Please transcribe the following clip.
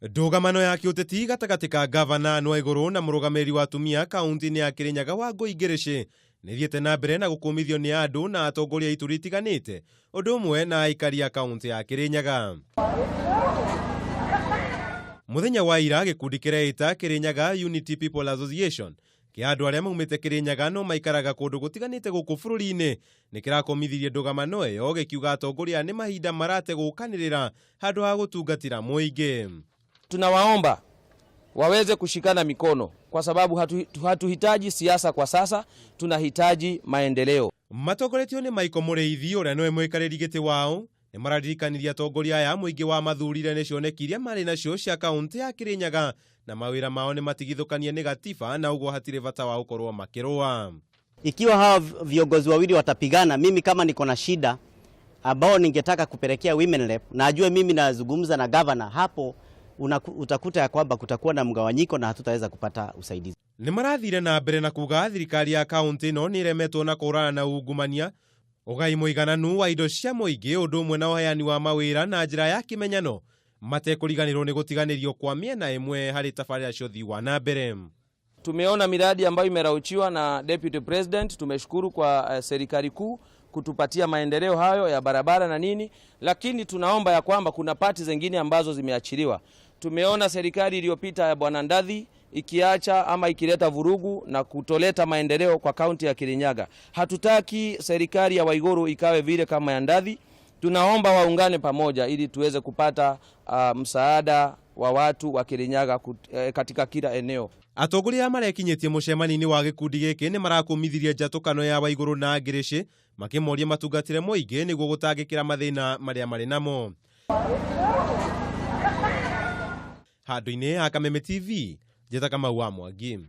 Ndũgamano ya kĩũteti gatagatĩ ka gavana Anne Waigũrũ na mũrũgamĩrĩri wa atumia kaunti-inĩ ya Kĩrĩnyaga Wangũi Ngĩrĩcĩ nĩ ĩthiĩte na mbere na gũkũmithio nĩ andũ na atongoria a ituri itiganĩte ũndũ ũmwe na aikari a kaunti ya Kĩrĩnyaga. Mũthenya wa ira gĩkundi kĩreĩta Kĩrĩnyaga Unity People Association kĩa andũ arĩa maumĩte Kĩrĩnyaga no maikaraga kũndũ gũtiganĩte gũkũ bũrũri-inĩ nĩ kĩrakomithirie ndũgamano ĩyo gĩkiuga atongoria nĩ mahinda marate gũkanĩrĩra handũ ha gũtungatĩra mũingĩ. Tunawaomba waweze kushikana mikono kwa sababu hatuhitaji siasa kwa sasa, tunahitaji maendeleo. Matongoretio nĩ Michael Mũrĩithi ũrĩa nĩwe mũikarĩri gĩtĩ wao nĩ mararirikanirie atongoria aya mũingĩ wa mathurire nĩ cioneki iria marĩ nacio cia kaunti ya Kĩrĩnyaga na mawĩra mao nĩ matigithũkanie nĩ gatiba na ũguo hatirĩ bata wa gũkorwo makĩrũa. Ikiwa hawa viongozi wawili watapigana, mimi kama niko na shida ambao ningetaka kupelekea women rep na ajue mimi nazungumza na governor hapo, utakuta ya kwamba kutakuwa na mgawanyiko na hatutaweza kupata usaidizi. Nĩ marathire na mbere na kuga thirikari ya kaunti ĩno nĩ ĩremetwo na kũhũrana na ungumania, ũgai mũigananu wa indo cia mũingĩ ũndũ ũmwe na ũheani wa mawĩra na njĩra ya kĩmenyano matekũriganĩrwo nĩ gũtiganĩrio kwa mĩena ĩmwe harĩ tabarĩra cia ũthii wa na mbere. Tumeona miradi ambayo imerauchiwa na Deputy President, tumeshukuru kwa serikali kuu kutupatia maendeleo hayo ya barabara na nini, lakini tunaomba ya kwamba kuna pati zingine ambazo zimeachiliwa. Tumeona serikali iliyopita ya Bwana Ndathi ikiacha ama ikileta vurugu na kutoleta maendeleo kwa kaunti ya Kirinyaga. Hatutaki serikali ya Waiguru ikawe vile kama ya Ndathi. Tunaomba waungane pamoja ili tuweze kupata msaada wa watu wa Kirinyaga katika kila eneo. Atongoria arĩa marekinyĩtie mũcemanio-inĩ wa gĩkundi gĩkĩ nĩ marakũmithirie njatũkano ya Waigũrũ na Ngĩrĩcĩ makĩmoria matungatĩre mũingĩ nĩguo gũtangĩkĩra mathĩna marĩa marĩ namo. Handũ-inĩ ha Kameme TV, njĩta Kamau wa Mwangi.